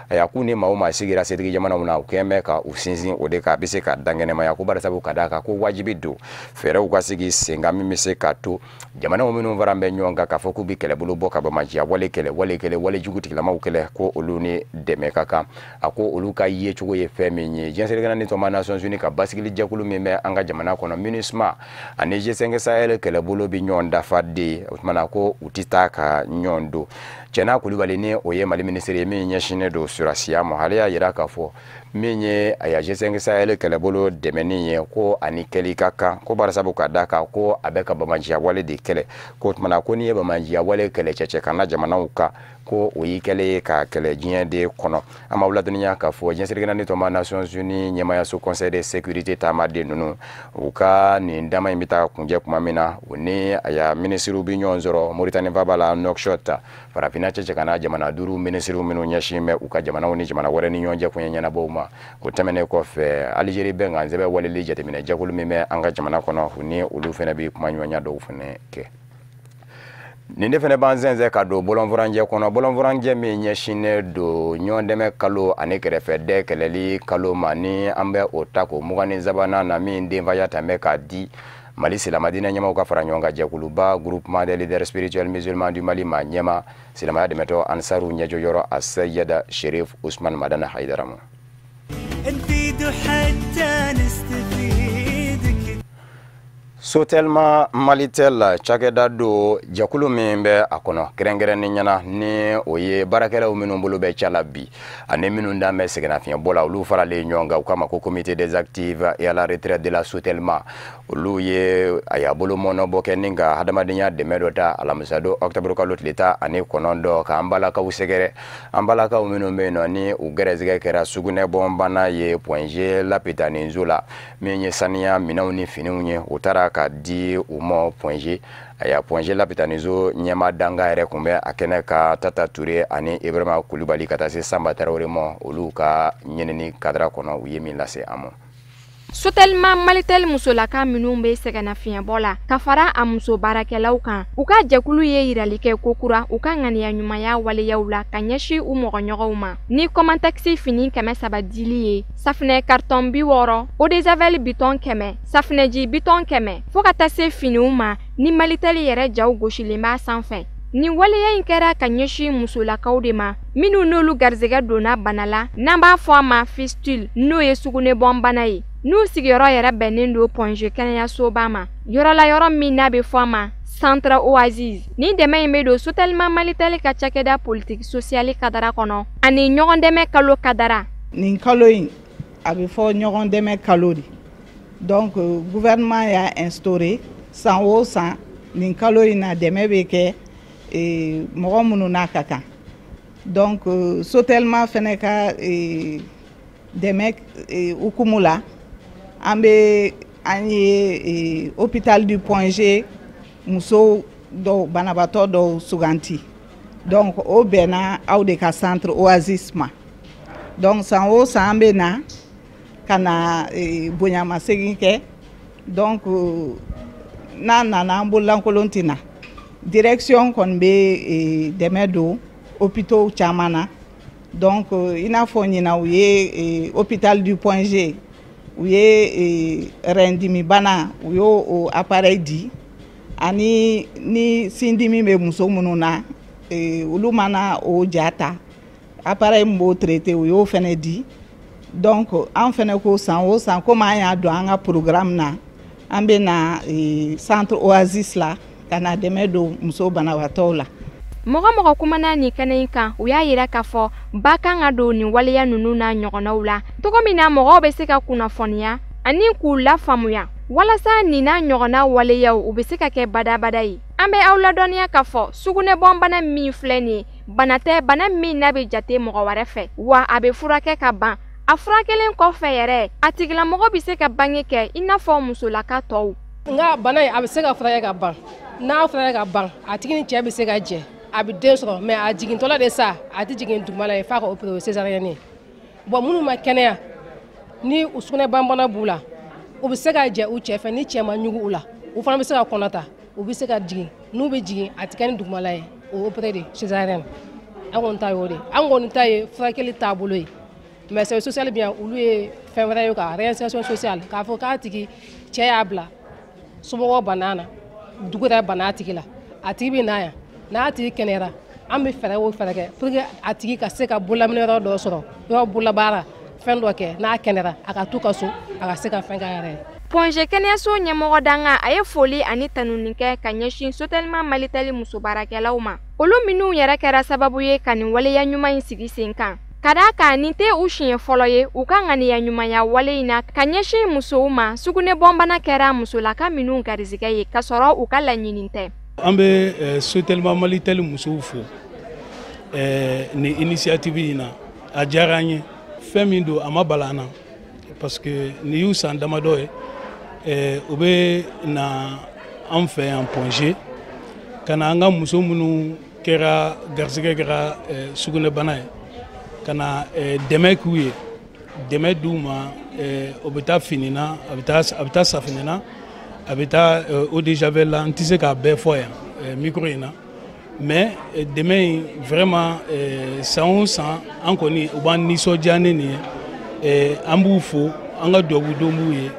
A k'u ni maa o maa sigira setigi jamanaw na, u kɛn bɛ ka u sinsin o de kan, a bɛ se ka dankɛnɛmaya, ko barisabu ka d'a kan ko wajibi don fɛɛrɛw ka sigi sen kan min bɛ se ka to jamanaw minnu fara bɛ ɲɔgɔn kan k'a fɔ k'u bɛ kɛlɛbolo bɔ ka bamaciya wale kɛlɛ, wale kɛlɛ, wale jugu tigilamaw kɛlɛ, ko olu ni dɛmɛ ka kan. A ko olu ka yecogo ye fɛn min ye, diɲɛ seleke naani tɔnba Nations Unies ka basigili jɛkulu min bɛ an ka jamana kɔnɔ MINUSMA ani G5 Sahel kɛlɛbolo bɛ ɲɔgɔn dafa de, o tuma na ko u tɛ taa ka ɲɔgɔn don. Cɛna Kulibali ni o ye Mali minisiri ye min ɲɛsinnen don surasiya ma, ale y'a jira k'a fɔ Min ye a ya G5 Sahel kɛlɛbolo dɛmɛni ye, ko ani kɛli ka kan, ko barisabu ka da kan ko a bɛ ka bamajiya wale de kɛlɛ. Ko tumana ko n'i ye bamajiya wale kɛlɛ cɛcɛ kana jamanaw kan, ko o y'i kɛlen ye ka kɛlɛ diɲɛ de kɔnɔ. An b'aw ladɔnniya k'a fɔ diɲɛ seleke naani tɔnba Nations Unies ɲɛmayaso Conseil de sécurité taamaden ninnu, u ka nin dama in bɛ taa kunjɛ tuma min na, u ni a ya minisiriw bɛ ɲɔgɔn sɔrɔ Mauritanie faaba la Nouakchott. Farafinna cɛcɛ kana jamana 5 minisiriw minnu ɲɛsin bɛ u ka jamanaw ni jamana wɛrɛ ni ɲɔgɔn cɛ koɲɛ ɲɛnabɔw ma. O tɛmɛnen kɔfɛ, Algérie bɛnkan sɛbɛn waleli jateminɛ jɛkulu min bɛ an ka jamana kɔnɔ, u ni olu fana bɛ kumaɲɔgɔnya dɔw fana kɛ. Nin de fana b'an sɛnsɛn ka don bɔlɔnfurancɛ kɔnɔ, bɔlɔnfurancɛ min ɲɛsinnen don ɲɔgɔndɛmɛ kalo ani kɛrɛfɛdɛ kɛlɛli kalo ma, ni an bɛ o ta ko 23nan na, min denfaya ta bɛ k'a di Mali silamɛdinɛ ɲɛmaaw ka fara ɲɔgɔn kan jɛkuluba Groupement des leaders spirituels musulmans du Mali ma ɲɛma silamɛya dɛmɛtɔ Ansaru ɲɛjɔyɔrɔ a Seyida Sherif Usman Madani Hayidara ma. Sotelma Malitel cakɛda do jɛkulu min bɛ a kɔnɔ kɛrɛnkɛrɛnnen ɲɛna, ni o ye baarakɛlaw minnu bolo bɛ ca la bi ani minnu dan bɛ sɛgɛnnafiɲɛbɔ la, olu faralen ɲɔgɔn kan, u k'a ma ko comité des actifs et à la retraite de la Sotelma. Olu ye a y'a bolo mɔnɔbɔ kɛ ni ka hadamadenya dɛmɛ dɔ ta alamisadon octobre kalo tile 19 k'an balakaw sɛgɛrɛ, an balakaw minnu bɛ yen nɔ ni u gɛrɛsɛgɛ kɛra sugunɛbɔnbana ye Point G lapitaninso la, min ye saniya minɛnw ni finiw ye, o taara ka di u ma Point G. Aya Point G lapitaniso ɲɛma danga yɛrɛ kun bɛ a kɛnɛ ka Tata Ture ani Ibrahima Kulubali ka taa se Sanba Tarawele ma, olu ka ɲinini kadara kɔnɔ u ye min lase an ma. Sotelma Malitel musolaka minnu bɛ sɛgɛnnafiɲɛbɔ la ka fara a muso baarakɛlaw kan, u ka jɛkulu ye yirali kɛ kokura u ka ŋaniya ɲumanya waleyaw la ka ɲɛsin u mɔgɔɲɔgɔnw ma ni Comantaxi fini 300 dili ye, safunɛ carton 60, eau de javel bitɔn 100, safunɛji bitɔn 100, fo ka taa se finiw ma ni Malitel yɛrɛ jaw gosilen b'a sanfɛ. Nin waleya in kɛra ka ɲɛsin musolakaw de ma minnu n'olu garisɛgɛ donna bana la n'an b'a fɔ a ma fistule, n'o ye sugunɛbɔnbana ye, n'u sigiyɔrɔ yɛrɛ bɛnnen don Point G kɛnɛyasoba ma, yɔrɔ la yɔrɔ min n'a bɛ fɔ a ma Centre Oasis. Nin dɛmɛ in bɛ don Sotelma Malitel ka cakɛda politique sociale kadara kɔnɔ ani ɲɔgɔn dɛmɛ kalo kadara. Nin kalo in a bɛ fɔ ɲɔgɔn dɛmɛ kalo de, donc gouvernement y'a instauré san o san nin kalo in na dɛmɛ bɛ kɛ mɔgɔ minnu n'a ka kan. Donc Sotelma fɛnɛ ka dɛmɛ hukumu la, an bɛ an ye hôpital du Point G musow dɔw banabaatɔ dɔw suganti, donc o bɛnna aw de ka centre Oasis ma. Donc san o san an bɛ na ka na bonyamasegin kɛ, donc n'a nana an bololankolon tɛ na. Direction kɔni bɛ dɛmɛ don hôpitaux caman na, donc i n'a fɔ ɲinan u ye hôpital du Point G, u ye rɛndimibana u y'o o appareil di, ani ni sindimi bɛ muso minnu na olu mana o ja ta appareil min b'o traité u y'o fɛnɛ di. Donc an fɛnɛ ko san o san komi an y'a don an ka programme na, an bɛ na centre Oasis la ka na dɛmɛ don muso banabaatɔw la. Mɔgɔ kumana nin kɛnɛ in kan, u y'a yira k'a fɔ ba kan ka don nin waleya ninnu n'a ɲɔgɔnnaw la cogo min na mɔgɔw bɛ se ka kunnafoniya ani k'u lafaamuya walasa nin n'a ɲɔgɔnna waleyaw u bɛ se ka kɛ badabada ye. An bɛ aw ladɔnniya k'a fɔ sugunɛbɔnbana min filɛ nin ye, bana tɛ bana min n'a bɛ jate mɔgɔ wɛrɛ fɛ, wa a bɛ furakɛ ka ban. A furakɛlen kɔfɛ yɛrɛ, a tigilamɔgɔ bɛ se ka bange kɛ i n'a fɔ musolaka tɔw. Nka bana in a bɛ se ka furakɛ ka ban, n'a furakɛ ka ban a tigi ni cɛ bɛ se ka jɛ, a bɛ den sɔrɔ, mais a jigintɔla de sa a tɛ jigin duguma la ye f'a ka opérer césarienne. Bon minnu ma kɛnɛya ni u sugunɛbanbana b'u la, u bɛ se ka jɛ u cɛ fɛ ni cɛ ma ɲugu u la, u fana bɛ se ka kɔnɔ ta, u bɛ se ka jigin, n'u bɛ jigin a tɛ kɛ ni dugumala ye, o opéré de césarienne. An kɔni ta y'o de, an kɔni ta ye furakɛli taabolo ye, mais service social bɛ yan olu ye fɛn wɛrɛ ye ka réinsertion sociale, k'a fɔ k'a tigi cɛ y'a bila, somɔgɔw banna na, dugu yɛrɛ banna a tigi la, a tigi bɛ na yan, n'a tigi kɛnɛyara an bɛ fɛɛrɛ o fɛɛrɛ kɛ pour que a tigi ka se ka bololaminɛ yɔrɔ dɔ sɔrɔ, yɔrɔ bololabaara fɛn dɔ kɛ, n'a kɛnɛyara a ka t'u ka so a ka se ka fɛn k'a yɛrɛ ye. Point G kɛnɛyaso ɲɛmɔgɔ danga a ye foli ani tanuni kɛ ka ɲɛsin Sotelma Malitel muso baarakɛlaw ma, olu minnu yɛrɛ kɛra sababu ye ka nin waleya ɲuman in sigi sen kan. Ka d'a kan nin tɛ u siɲɛ fɔlɔ ye u ka ŋaniya ɲumanya wale in na ka ɲɛsin musow ma. Sugunɛbɔnbana kɛra musolaka minnu garizigɛ ye k'a sɔrɔ u ka laɲini tɛ. An bɛ Sotelma Malitel musow fo nin initiative in na, a diyara an ye. Fɛn min don, a ma bala an na, parce que nin y'u san damadɔ ye, u bɛ na an fɛ yan Point G ka na an ka muso minnu kɛra garisɛgɛ kɛra sugunɛbana ye, ka na dɛmɛ k'u ye, dɛmɛ d'u ma. O bɛ taa fini na, a bɛ taa safinɛ na, a bɛ taa eau de javel la. N tɛ se k'a bɛɛ fɔ yan micro in na, mais dɛmɛ in vraiment, san o san an kɔni u b'an nisɔndiya ni nin ye. An b'u fo, an ka dubabu don b'u ye.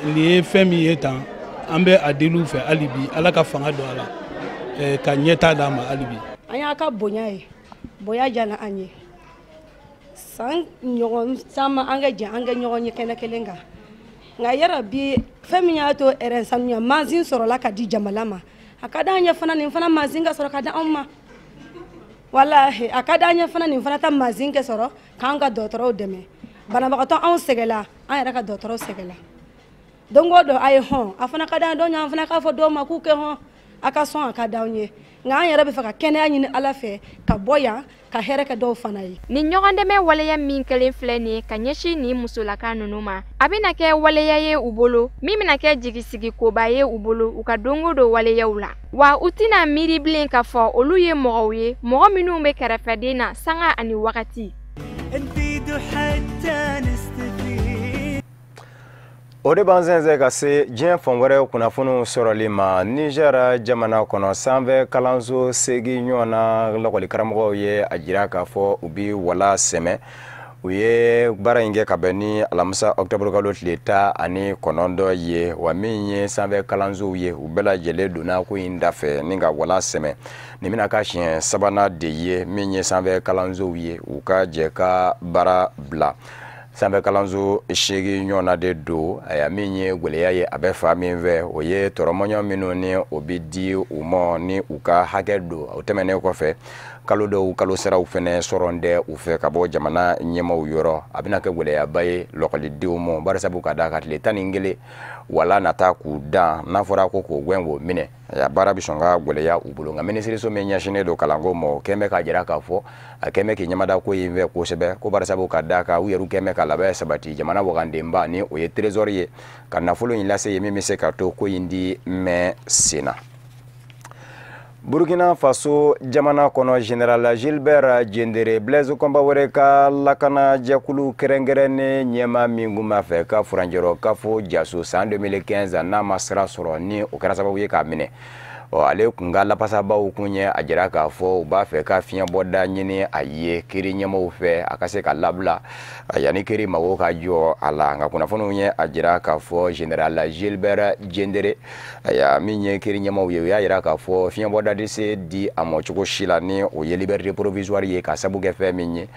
Nin ye fɛn min ye tan, an bɛ a deli u fɛ hali bi, Ala ka fanga don a la ka ɲɛtaa d'a ma hali bi. An y'a ka bonya ye, bonya diyara an ye. San ɲɔgɔn caman an ka jɛ an ka ɲɔgɔn ye kɛnɛ kelen kan, nka yɛrɛ bi fɛn min y'a to ɛrɛ sanuya mansin sɔrɔla ka di jamana ma, a ka d'an ye fana nin fana mansin ka sɔrɔ ka di anw ma. Walahi, a ka d'an ye fana nin fana ta mansin ka sɔrɔ k'an ka dɔgɔtɔrɔw dɛmɛ. Banabagatɔ anw sɛgɛla, an yɛrɛ ka dɔgɔtɔrɔw sɛgɛla don o don. A ye hɔn, a fana ka d'an dɔw ye, an fana k'a fɔ dɔw ma k'u kɛ hɔn, a ka sɔn, a ka d'anw ye. Nka an yɛrɛ bɛ fɛ ka kɛnɛya ɲini Ala fɛ ka bɔ yan ka hɛrɛ kɛ dɔw fana ye. Nin ɲɔgɔndɛmɛ waleya min kɛlen filɛ nin ye ka ɲɛsin nin musolaka ninnu ma, a bɛna kɛ waleya ye u bolo min bɛna kɛ jigisigi koba ye u bolo u ka don o don waleyaw la. Wa u tɛna miiri bilen k'a fɔ olu ye mɔgɔw ye, mɔgɔ minnu bɛ kɛrɛfɛden na sanga ani wagati. O de b'an sɛnsɛn ka se diɲɛ fan wɛrɛ kunnafoniw sɔrɔli ma. Niger jamana kɔnɔ, sanfɛ kalanso 8 ɲɔgɔn na lakɔli karamɔgɔw ye a jira k'a fɔ u bi wala sɛmɛ. U ye baara in kɛ ka bɛn ni alamisa octobre kalo tile 19 ye. Wa min ye sanfɛ kalansow ye, u bɛɛ lajɛlen donna ko in dafɛ ni ka wala sɛmɛ. Nin bɛna k'a siɲɛ sabanan de ye min ye sanfɛ kalansow ye u ka jɛ ka baara bila. Sanfɛ kalanso 8 ɲɔgɔn na de don. Aya, min ye gwɛlɛya ye a bɛ fa min fɛ, o ye tɔrɔmɔɲɔ minnu ni o bɛ di u ma ni u ka hakɛ don. O tɛmɛnen kɔfɛ, kalo dɔw kalo saraw fɛnɛ sɔrɔ tɛ u fɛ ka bɔ jamana ɲɛmaaw yɔrɔ. A bɛna kɛ gwɛlɛyaba ye lɔkɔlidenw ma, barisabu ka d'a kan tile 11 wala nata k'u dan, n'a fɔra ko k'o gɛn k'o minɛ, a baara bɛ sɔn ka gwɛlɛya u bolo. Nka minisiriso min ɲɛsinnen don kalanko ma, o kɛn bɛ k'a jira k'a fɔ a kɛn bɛ k'i ɲɛmada ko in fɛ kosɛbɛ, ko barisabu ka d'a kan u yɛrɛ kɛn bɛ ka labɛn sabati jamana wagandenba ni o ye trésor ye, ka nafolo in lase ye min bɛ se ka to ko in di mɛn sen na. Burkina Faso jamana kɔnɔ, Général Gilbert Diendéré, Blaise Compaoré ka lakana jɛkulu kɛrɛnkɛrɛnnen ɲɛmaa min kun b'a fɛ ka furancɛrɔ kafo jaso san 2015, n'a ma sira sɔrɔ, ni o kɛra sababu ye k'a minɛ, ɔ ale kun ka lapasabaw kun ye a jira k'a fɔ u b'a fɛ ka fiɲɛbɔda ɲini a ye kiiri ɲɛmaaw fɛ, a ka se ka labila yanni kiiri mago ka jɔ a la. Nka kunnafoniw ye a jira k'a fɔ Général Gilbert Diendéré, aya, min ye kiiri ɲɛmaaw ye, u y'a jira k'a fɔ fiɲɛbɔda tɛ se di a ma cogo si la ni o ye liberté provisoire ye, ka sabu kɛ fɛn min ye,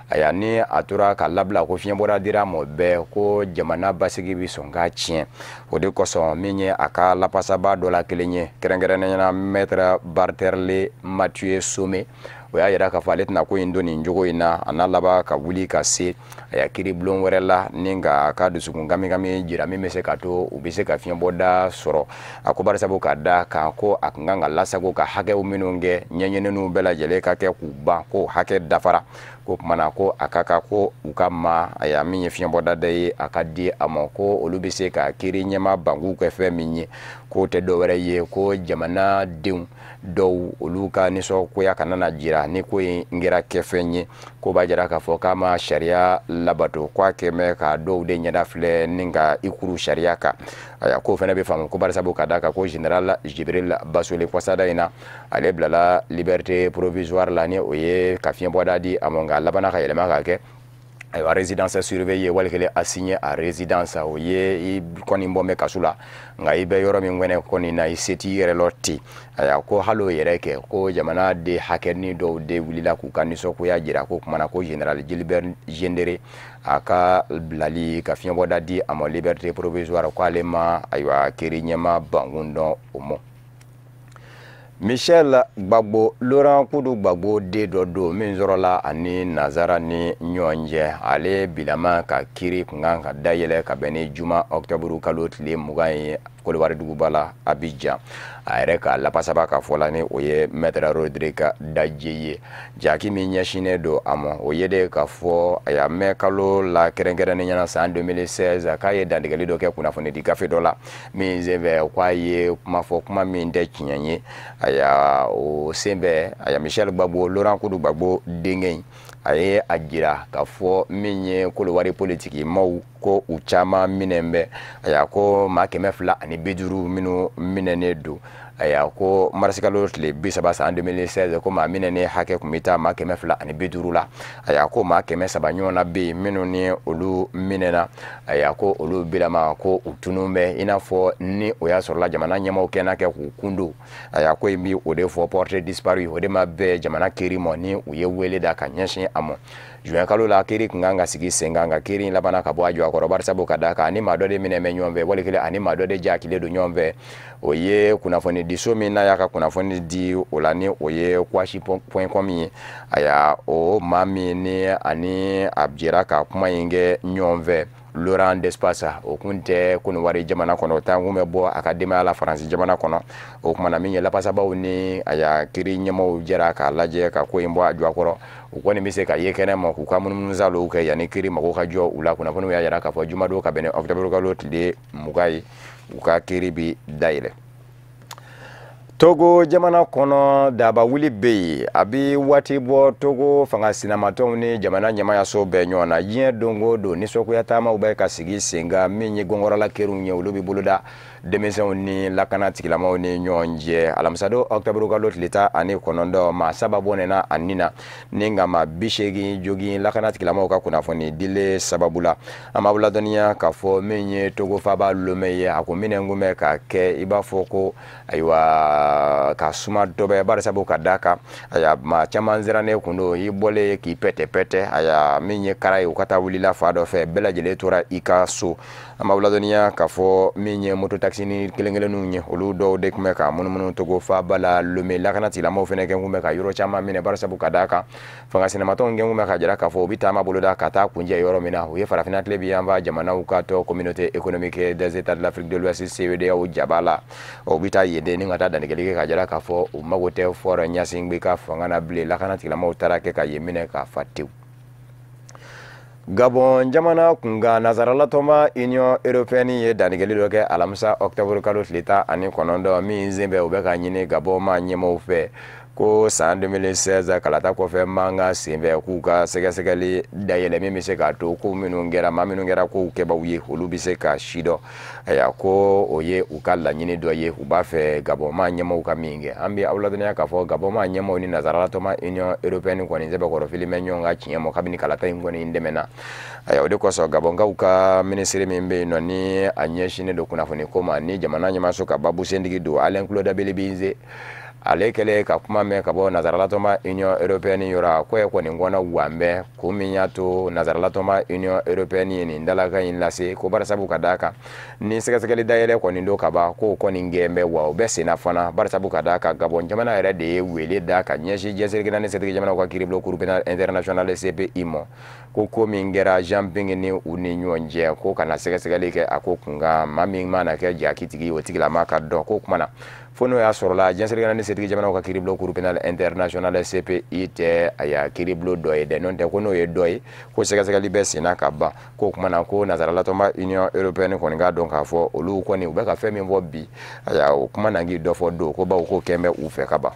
aya, ni a tora ka labila ko fiɲɛbɔda dira a ma bɛɛ, ko jamana basigi bɛ sɔn ka tiɲɛ. O de kosɔn, min ye a ka lapasaba dɔ la kelen ye, kɛrɛnkɛrɛnnenya la Maître Barthélémy Mathieu Somé, o y'a yira k'a fɔ ale tɛna ko in don nin cogo in na. A n'a laban ka wuli ka se a kiiri bulon wɛrɛ la ni ka ka dusukun kamikami jira min bɛ se ka to u bɛ se ka fiɲɛbɔda sɔrɔ a ko, barisabu ka da kan ko a kun kan ka lasago ka hakɛw minnu kɛ, ɲɛɲininiw bɛɛ lajɛlen ka kɛ k'u ban, ko hakɛ dafara, ko kumana ko a ka kan ko u ka ma, aya, min ye fiɲɛbɔda da ye, a ka di a ma, ko olu bɛ se ka kiiri ɲɛma banku kɛ fɛn min ye, k'o tɛ dɔwɛrɛ ye ko jamana denw dɔw olu ka nisɔngoya kana na jira ni ko in kɛra kɛfɛn ye, ko b'a jira k'a fɔ k'a ma sariya labato, ko a kɛn ka dɔw de ɲɛda filɛ ni ka i kuru sariya kan. Aya, k'o fana bɛ faamu ko barisabu ka d'a kan ko Général Jibril Basole, kɔsada in na ale bilala liberté provisoire la, ni o ye ka fiɲɛbɔda di a ma, nka a labanna ka yɛlɛma ka kɛ, ayiwa, résidence surveillée, wali kelen assigné à résidence. O ye i kɔni bɔ bɛ kaso la, nka i bɛ yɔrɔ min kɔni kɔni na, i se t'i yɛrɛ lɔ ten. Ayiwa, ko hali o yɛrɛ kɛ ko jamana de hakɛni dɔw de wulila k'u ka nisɔngoya jira, ko kumana ko Général Gilbert Diendéré a ka bilali ka fiɲɛbɔda di a ma liberté provisoire, ko ale ma, ayiwa, kiiri ɲɛma bankun dɔn o ma. Michel Gbagbo, Laurent Kudu Gbagbo den dɔ don min sɔrɔla ani Nazara ni ɲɔgɔn cɛ. Ale bilama ka kiiri kun kan ka dayɛlɛ ka bɛn ni juma octobre kalo tile 20 ye Kɔdiwari duguba la Abidjan. A yɛrɛ ka lapasaba ka fɔ la, ni o ye Maître Rodrigue Dadje ye, jaki min ɲɛsinnen don a ma, o ye de k'a fɔ a y'a mɛn kalo la kɛrɛnkɛrɛnnenya la san 2016, k'a ye dantigɛli dɔ kɛ kunnafonidi gafe dɔ la min senfɛ k'a ye kuma fɔ, kuma min tɛ tiɲɛ ye. Aya, o senfɛ, aya, Michel Gbagbo, Laurent Kudu Gbagbo denkɛ in, a ye a jira k'a fɔ min ye Kɔdiwari politiki maaw ko u caman minɛ bɛ. Aya, ko maa 250 minnu minɛnen don, aya, ko marisikalo tile 30 san 2016, ko maa minɛnen hakɛ tun bɛ taa maa 250 la. Aya, ko maa 300 ɲɔgɔnna bɛ yen minnu ni olu minɛna. Aya, ko olu bilama ko u tunun bɛ, i n'a fɔ ni o y'a sɔrɔla jamana ɲɛmaaw kɛnɛ kɛ k'u kun don. Aya, ko in bi o de fɔ porté disparu, o de ma bɛn jamana kiiri ma ni u ye wele da ka ɲɛsin a ma. Juin kalo la, kiiri kun kan ka sigi sen kan, nka kiiri in labanna ka bɔ a jɔ a kɔrɔ, barisabu ka d'a kan ani maa dɔ de minɛ bɛ ɲɔgɔn fɛ, wali kelen ani maa dɔ de jakilen don ɲɔgɔn fɛ. O ye kunnafoni diso min n'a y'a ka kunnafoni di o la, ni o ye Kouachi.com ye. Aya, o maa min ni ani a jɛra ka kuma in kɛ ɲɔgɔn fɛ, Laurent Despas, o kun tɛ Kɔdiwari jamana kɔnɔ, o taa kun bɛ bɔ a ka denbaya la Faransi jamana kɔnɔ. O kumana min ye lapasabaw ni aya kiiri ɲɛmaaw jɛra k'a lajɛ ka ko in bɔ a jɔ a kɔrɔ, u kɔni bɛ se ka ye kɛnɛ ma k'u ka munumunusalow kɛ yanni kiiri mago ka jɔ u la. Kunnafoniw y'a jira k'a fɔ jumadon ka bɛn ni octobre kalo tile 20 ye, u ka kiiri bi dayɛlɛ. Togo jamana kɔnɔ, daba wuli bɛ yen, a bɛ waati bɔ Togo fanga sinamatɔnw ni jamana ɲɛmaayaso bɛɛ ɲɔgɔn na. Diɲɛ don o don, nisɔngoya taamaw bɛ ka sigi sen kan. Min ye gɔngɔrɔla keriw ye, olu bɛ boloda denmisɛnw ni lakana tigilamaw ni ɲɔgɔn cɛ. Alamisadon octobre kalo tile 19, maa 3 bɔnɛna a nin na ni nka maa 80 jogin lakana tigilamaw ka kunnafoni dilen sababu la. An b'aw ladɔnniya k'a fɔ min ye Togo faaba Lomé ye, a ko minɛn kun bɛ ka kɛ i b'a fɔ ko ayiwa ka suma dɔ bɛ, barisabu ka d'a kan, aya, maa caman sirannen kun don. I bɔlen k'i pɛtɛ pɛtɛ, aya, min ye kara ye, u ka taa wulila fa dɔ fɛ, bɛɛ lajɛlen tora i ka so. An b'aw ladɔnniya k'a fɔ min ye moto taxi kelen kelenninw ye, olu dɔw de tun bɛ ka munumunu Togo faaba la Lomé. Lakana tigilamɔgɔw fana kɛ kun bɛ ka yɔrɔ caman minɛ, barisabu ka d'a kan fanga sinamatɔnw kɛ kun bɛ ka jira k'a fɔ u bɛ taama boloda ka taa kunjɛ yɔrɔ min na, o ye farafinna tile bi yanfan jamanaw ka tɔ Communauté économique des États de l'Afrique de l'Ouest, CEDEAO jaba la. O bɛ taa yen de ni ka taa dantigɛli kɛ ka jira k'a fɔ u mago tɛ Faure Gnassingbé ka fanga na bilen. Lakana tigilamɔgɔw taara kɛ ka yen minɛ k'a fa tewu. Gabon jamana kunkan, nazaralatɔnba Union européenne ye dantigɛli dɔ kɛ alamisa octobre kalo tile 19, min sen bɛ u bɛ ka ɲini Gabon ma ɲɛmaaw fɛ ko san 2016 kalata kɔfɛ mankan senfɛ, k'u ka sɛgɛsɛgɛli dayɛlɛ min bɛ se k'a to ko minnu kɛra, maa minnu kɛra kow kɛbaw ye, olu bɛ se ka si dɔn. Ayiwa, ko o ye u ka laɲini dɔ ye, u b'a fɛ Gabon ma ɲɛmaaw ka min kɛ. An bɛ aw ladɔnniya k'a fɔ Gabon ma ɲɛmaaw ni nazaralatɔnba Union européenne kɔni sɛbɛkɔrɔ fili bɛ ɲɔgɔn ka tiɲɛ ma kabini kalata in kɔni dɛmɛna. Ayiwa, o de kosɔn Gabɔnkaw ka minisiri min bɛ yen nɔ ni a ɲɛsinnen don kunnafoni ko ma, ni jamana ɲɛmaaso ka babusentigi don, Alain Claude Bilie-By-Nze, ale kɛlen ka kuma mɛn ka bɔ nazaralatɔnba Union européenne yɔrɔ, a ko ye kɔni kɔnɔ wan bɛɛ ko min y'a to nazaralatɔnba Union européenne ye nin dalakan in lase, ko barisabu ka d'a kan ni sɛgɛsɛgɛli dayɛlɛ kɔni don ka ban, k'o kɔni gɛn bɛ wa o bɛ senna fana, barisabu ka d'a kan Gabɔn jamana yɛrɛ de ye wele da ka ɲɛsin diɲɛ seleke naani setigi jamanaw ka kiiribulon Cour pénale internationale CPI ma, ko min kɛra Jean Ping ni u ni ɲɔgɔn cɛ, ko kana sɛgɛsɛgɛli kɛ a ko kunkan, maa min mana kɛ jakitigi, o tigilama ka dɔn. Ko kuma na fo n'o y'a sɔrɔla diɲɛ seleke naani setigi jamanaw ka kiiribulon Cour pénale internationale CPI tɛ aya kiiribulon dɔ ye dɛ, n'o tɛ ko n'o ye dɔ ye, ko sɛgɛsɛgɛli bɛ senna ka ban. Ko kuma na ko nazaralatɔnba Union européenne kɔni k'a dɔn k'a fɔ olu kɔni u bɛ ka fɛn min fɔ bi, aya, o kuma na k'i dɔ fɔ don ko bawo ko kɛn bɛ u fɛ ka ban.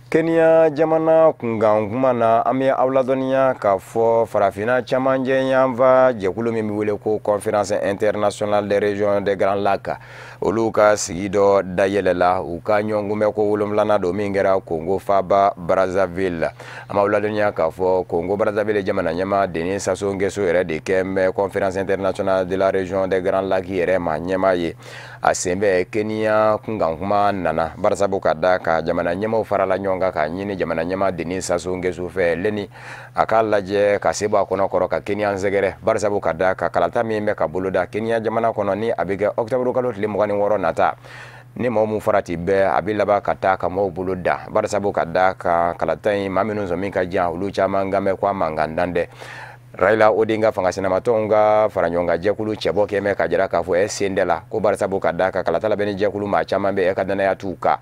Kenya jamana kunkan kuma na, an bɛ aw ladɔnniya k'a fɔ farafinna camancɛ yanfan jɛkulu min bɛ wele ko Conférence internationale des régions des Grands Lacs, olu ka sigi dɔ dayɛlɛla. U ka ɲɔgɔnkunbɛn ko 7nan don min kɛra Congo faaba Brazzaville. An b'aw ladɔnniya k'a fɔ Congo Brazzaville jamana ɲɛmaa Denis Sassou Nguesso yɛrɛ de kɛ bɛ Conférence internationale de la région des Grands Lacs yɛrɛ ma ɲɛmaa ye. A sen bɛ Kenya kunkan kuma nana, barisabu ka da kan jamana ɲɛmaaw farala ɲɔgɔn kan k'a ɲini jamana ɲɛmaa Denis Sassou Nguesso fɛ leni a k'a lajɛ ka se bɔ a kɔnɔ kɔrɔ ka Kenya sɛgɛrɛ, barisabu ka da kan kalata min bɛ ka boloda Kenya jamana kɔnɔ ni a bɛ kɛ octobre kalo tile 26 nata. Ni mɔgɔ mun farati bɛɛ, a bɛ laban ka taa ka mɔgɔw bolo da, barisabu ka da kan kalata in, maa minnu sɔn min ka jan, olu caman kan bɛ ko a mankan dan dɛ. Raila Odinga, fanga sinamatɔnw ka fara ɲɔgɔn kan jɛkulu cɛbɔ kɛmɛ ka jira k'a fɔ sen tɛ la ko, barisabu ka da kan kalata labɛnni jɛkulu, maa caman bɛ e ka danaya t'u kan.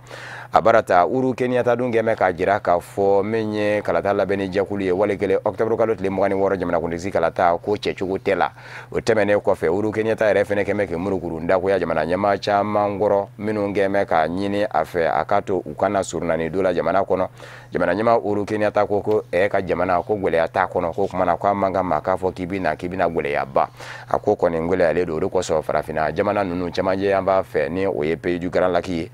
A barata Uhuru Kenyatta dun kɛmɛ k'a jira k'a fɔ min ye kalata labɛnni jɛkulu ye, wali kelen octobre kalo tile 26 jamanakuntigi kalata ko cɛcogo tɛ la. O tɛmɛnen kɔfɛ, Uhuru Kenyatta yɛrɛ fɛnɛ kɛmɛ k'i murukuru dagoya jamana ɲɛmaa caman kɔrɔ minnu kɛmɛ k'a ɲini a fɛ a k'a to u kana surunani don la jamana kɔnɔ. Jamana ɲɛmaa Uhuru Kenyatta ko ka jamana ko gwɛlɛya t'a kɔnɔ, ko kumana ko a man kan maa k'a fɔ k'i bɛna gwɛlɛyaba. A ko kɔni gwɛlɛyalen don. O de kosɔn, farafinna jamana ninnu cɛmancɛ yan b'a fɛ, ni o ye Pays du Grand Lac ye,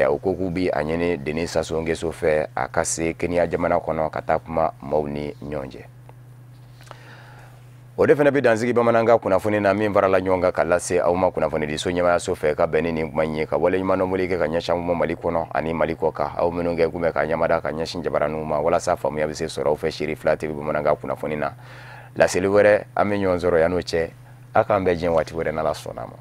o ko k'u bi a ɲini Denis Sassou Nguesso fɛ a ka se Kenya jamana kɔnɔ ka taa kuma maaw ni ɲɔgɔn cɛ. O de fana bɛ dansigi bamanankan kunnafoni na min farala ɲɔgɔn kan ka lase aw ma kunnafonidiso ɲɛmayaso fɛ ka bɛn ni nin kuma in ye, ka waleɲuman dɔnboli kɛ ka ɲɛsin aw ma Mali kɔnɔ ani Mali kɔ kan, aw minnu kɛ kun bɛ ka ɲamada ka ɲɛsin jabaraninw ma walasa faamuya bɛ se sɔrɔ aw fɛ Seri 2 TV bamanankan kunnafoni na. Laseli wɛrɛ, an bɛ ɲɔgɔn sɔrɔ. Yan n'o cɛ, aw k'an bɛn diɲɛ waati wɛrɛ, n'Ala sɔnna a ma.